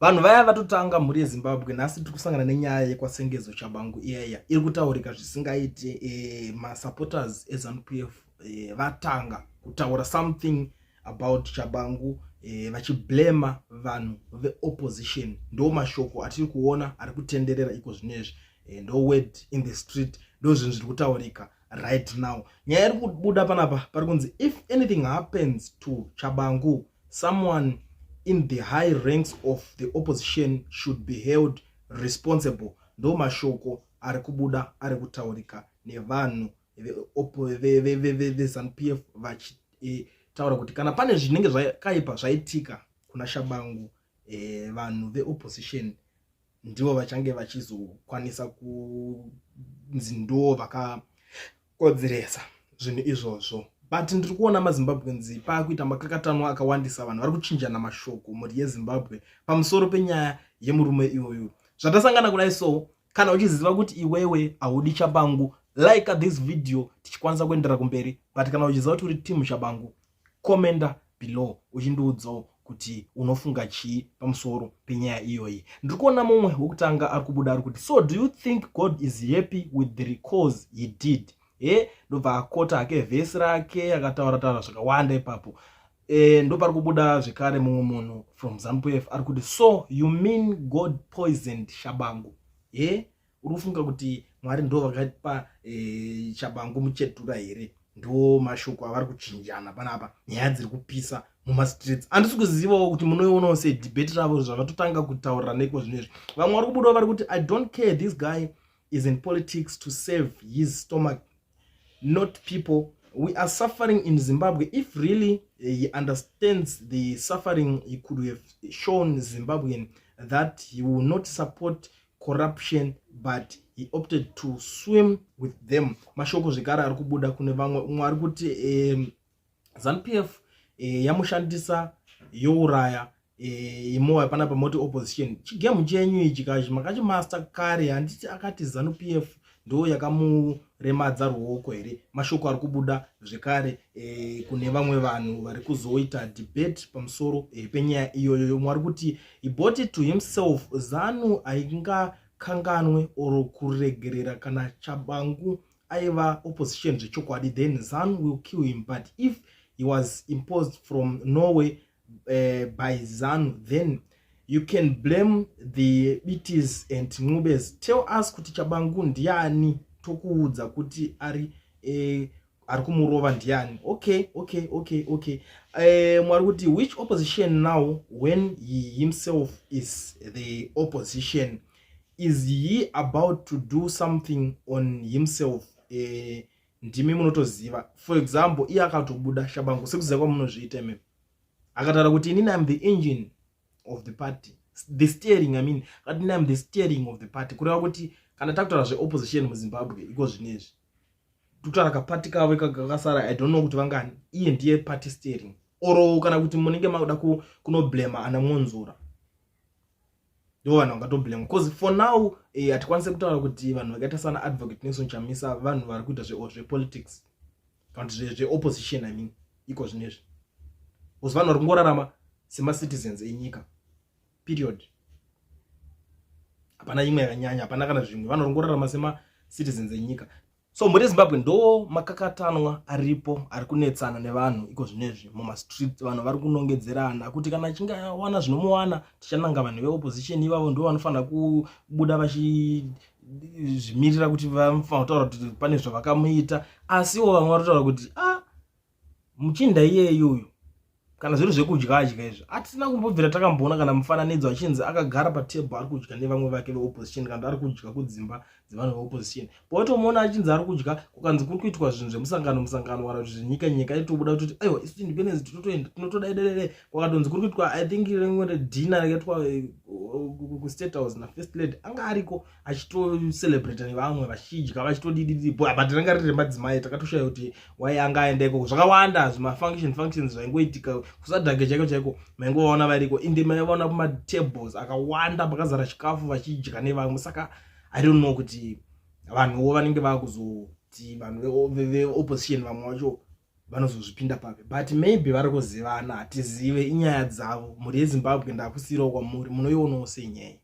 Vanhu vaya vatotanga. Mhuri yeZimbabwe, nhasi tiri kusangana nenyaya yekwaSengezo Tshabangu iyaiya iri kutaurika zvisingaiti. Masupporters eZANU PF vatanga kutaura something about Tshabangu, vachiblema vanhu veopposition. Ndo mashoko atiri kuona ari kutenderera iko zvinezvi. Ndo word in the street, ndo zvinhu zviri kutaurika right now. Nyaya iri kubuda panapa pari kunzi, "If anything happens to Tshabangu, someone in the high ranks of the opposition should be held responsible." Ndo mashoko ari kubuda, ari kutaurika nevanhu veZANU PF, vachitaura kuti kana pane zvinenge zvakaipa zvaitika kuna Tshabangu, vanhu veopposition ndivo vachange vachizokwanisa kunzi ndo vakakodzeresa zvinhu izvozvo. But ndiri kuona maZimbabweans paakuita makakatanwa akawandisa. Vanhu vari kuchinjana mashoko, mhuri yeZimbabwe, pamusoro penyaya yemurume iyoyu. Zvatasangana kudai, so kana uchiziva kuti iwewe haudi Tshabangu, like this video tichikwanisa kuendera kumberi. But kana uchiziva kuti uri team Tshabangu, commenta below uchindiudzawo kuti unofunga chii pamusoro penyaya iyoyi. Ndiri kuona mumwe wekutanga ari kubuda ari kuti, "So do you think God is happy with the recalls he did?" Ndobva akota hake vhesi rake, akataura taura zvakawanda ipapo. Ndopari kubuda zvekare mumwe munhu from ZANU PF ari kuti, "So you mean God poisoned Tshabangu?" Uri kufunga kuti Mwari ndo vakapa Tshabangu muchetura here? Ndo mashoko avari kuchinjana panapa. Nyaya dziri kupisa mumastreets. Handisi kuzivawo kuti munoionawo sei debate ravo zvavatotanga kutaurira neko zvinezvi. Vamwe vari kubudawo vari kuti, "I don't care. This guy is in politics to save his stomach, not people. We are suffering in Zimbabwe. If really he understands the suffering, he could have shown Zimbabwean that he will not support corruption, but he opted to swim with them." Mashoko zvekare ari kubuda kune vamwe. Umwe ari kuti ZANU PF yamushandisa youraya imowa panapa. Moti opposition chigame chenyu ichi kachi makachimaster kare. Handiti akati ZANU PF ndo yakamuremadza ruoko here? Mashoko ari kubuda zvekare kune vamwe vanhu vari kuzoita debate pamusoro penyaya iyoyo. Umwe ari kuti, "He bought it to himself. ZANU haingakanganwe or kuregerera. Kana Tshabangu aiva opposition zvechokwadi, then ZANU will kill him. But if he was imposed from nowhere by ZANU, then you can blame the Bitis and Ncubes. Tell us kuti Tshabangu ndiani, tokuudza kuti ari kumurova ndiani." Okay, mwari kuti, "Which opposition now, when he himself is the opposition? Is he about to do something on himself?" Ndimi munotoziva. For example, iye akatobuda Tshabangu, sekuziva kwamunozviita ime, akataura kuti, "Inini am the engine of the party, the steering, I mean." Akati, "Am the steering of the party." Kureva kuti kana takutaura zveopposition muZimbabwe iko zvinezvi, tikutaura kapati kavo kakasara, I don't know kuti vangani, iye ndiye party steering. Or kana kuti munenge makuda kunoblema ana Mwonzora, ndo vanhu vangatoblema, because for now hatikwanisi kutaura kuti vanhu vakaita sana Advocate Nelson Chamisa vanhu vari kuita zvepolitics kana kuti zveopposition, I mean, iko zvinezvi, because vanhu vari kungorarama semacitizens enyika, period. Hapana imwe yakanyanya, hapana kana zvimwe. Vanhu vari kungorarama semacitizens enyika. So mhuri yeZimbabwe, ndo makakatanwa aripo ari kunetsana nevanhu iko zvinezvi mumastreets. Vanhu vari kunongedzerana kuti kana achinge awana zvinomuwana, tichananga vanhu veopposition ivavo, ndo vanofanira kubuda vachizvimirira kuti vanofanira kutaura kuti pane zvavakamuita. Asiwo vamwe vari kutaura kuti a ah, muchinda iyeyi uyu, kana zviri zvekudya adya izvi, hatina kumbobvira takamboona kana mufananidzo achinzi akagara patebho ari kudya nevamwe vake veopposition, kana ari kudya kudzimba dzevanhu veopposition. Pautomuona achinzi ari kudya, kukanzi kuri kuitwa zvinhu zvemusangano musangano kana kuti zvenyika nyika, itobuda kutoti, "Aiwa, isu independence tinotoenda, tinotodaidaidai." Kwakatonzi kuri kuitwa, I think, rimwe dinner rakaitwa kuState House naFirst Lady, anga ariko achitocelebrata nevamwe vachidya, vachitodididi, but ranga riri remadzimai. Takatoshaya kuti wai anga aenda ikoko. Zvakawanda zvimafunction functions zvaingoitika kusadhage chaiko chaiko, maingovaona variko, inde maivaona kumatables akawanda pakazara chikafu vachidya nevamwe. Saka I don't know kuti vanhuwo vanenge vakuzoti vanhu veopposition vamwe vacho Vanozozvipinda papi? But maybe vari kuzivana, hatizive, inyaya dzavo. Mhuri yeZimbabwe, ndakusiyirawo kwamuri, munoionawo sei nyaya?